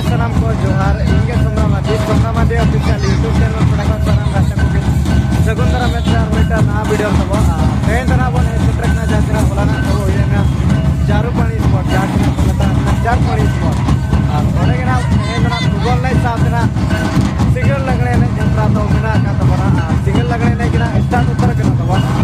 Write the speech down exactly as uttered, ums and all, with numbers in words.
ᱥᱟᱱᱟᱢ ᱠᱚ ᱡᱚᱦᱟᱨ, ᱤᱧ ᱜᱮ ᱥᱚᱢᱨᱟ Mardi, ᱥᱚᱢᱨᱟ Mardi official YouTube channel ᱯᱟᱦᱴᱟ ᱠᱷᱚᱱ ᱥᱟᱱᱟᱢ ᱜᱟᱛᱮ ᱠᱚᱜᱮ ᱥᱟᱹᱜᱩᱱ ᱫᱟᱨᱟᱢ ᱢᱮᱱᱛᱮ ᱟᱨ ᱢᱤᱫᱴᱟᱝ ᱱᱟᱣᱟ video ᱨᱮ ᱛᱟᱵᱚᱱ᱾ ᱟᱨ ᱛᱮᱦᱮᱧ ᱫᱚ ᱱᱟᱜ ᱵᱚᱱ ᱦᱮᱡ ᱥᱮᱴᱮᱨ ᱠᱟᱱᱟ ᱡᱟᱦᱟᱸ ᱛᱤᱱᱟᱹᱜ ᱦᱚᱞᱟᱱᱟᱜ ᱛᱟᱵᱚ ᱦᱩᱭᱮᱱᱟ ᱡᱟᱹᱨᱩᱯᱟᱹᱲᱤ spot, ᱡᱟᱦᱟᱸ ᱛᱤᱱᱟᱹᱜ ᱠᱚ ᱢᱮᱛᱟᱜᱼᱟ ᱡᱟᱹᱨᱩᱯᱟᱹᱲᱤ spot᱾ ᱟᱨ ᱚᱸᱰᱮ ᱜᱮ ᱱᱟᱜ ᱛᱮᱦᱮᱧ ᱫᱚ ᱱᱟᱜ ᱯᱷᱩᱴᱵᱚᱞ ᱮᱱᱮᱡ ᱥᱟᱶᱛᱮ ᱱᱟᱜ ᱥᱤᱸᱜᱟᱹᱲ ᱞᱟᱜᱽᱲᱮ ᱮᱱᱮᱡ ᱡᱟᱛᱨᱟ ᱫᱚ ᱢᱮᱱᱟᱜ ᱟᱠᱟᱫ ᱛᱟᱵᱚᱱᱟ᱾ ᱟᱨ ᱥᱤᱸᱜᱟᱹᱲ ᱞᱟᱜᱽᱲᱮ ᱮᱱᱮᱡ ᱜᱮ ᱱᱟᱜ start ᱩᱛᱟᱹᱨ ᱠᱟᱱᱟ ᱛᱟᱵᱚᱱ᱾